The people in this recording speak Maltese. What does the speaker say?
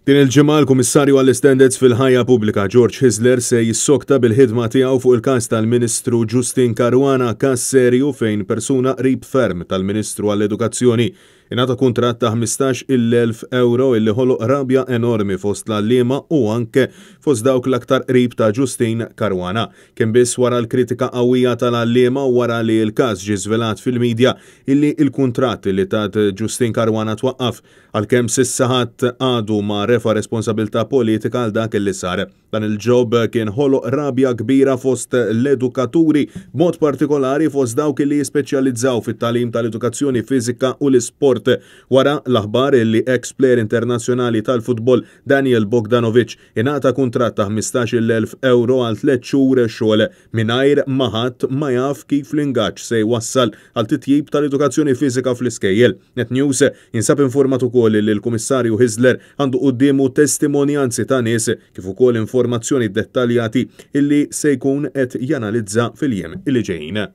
Din il-ġimgħa l-Kummissarju għall-Istandards fil-Ħajja Pubblika George Hyzler se jissokta bil-ħidma tiegħu fuq il-każ tal-Ministru Justyne Caruana, każ serju fejn persuna qrib ferm tal-Ministru għall-Edukazzjoni ingħata kuntratt ta' 15,000 ewro illi ħoloq rabja enormi fost l-għalliema u anke fost dawk l-aktar qrib ta' Justyne Caruana. Kien biss wara l-kritika qawwija tal-għalliema u wara li l-każ ġie żvelat fil-midja illi l-kuntratt li tat Justyne Caruana twaqqaf. Għalkemm s'issa ħadd għadu ma refa' responsabilità politika għal dak li sar. Dan il-job kien ħoloq rabja kbira fost l-edukaturi, b'mod partikolari fost dawk li jispeċjalizzaw fit-tagħlim tal-edukazzjoni fiżika u l-isport, wara l-aħbar li eks plejer internazzjonali tal-futbol Daniel Bogdanovic ingħata kuntratt ta' 15,000 ewro għal tlett xhur xogħol mingħajr ma ħadd ma jaf kif l-ingaġġ se jwassal għal titjib tal-edukazzjoni fiżika fl-iskejjel. Net News jinsab informat ukoll li l-Kummissarju Hyzler għandu quddiemu testimonjanzi ta' nies kif ukoll informazzjoni dettaljati illi se jkun qed janalizza fil-jiem illi ġejjin.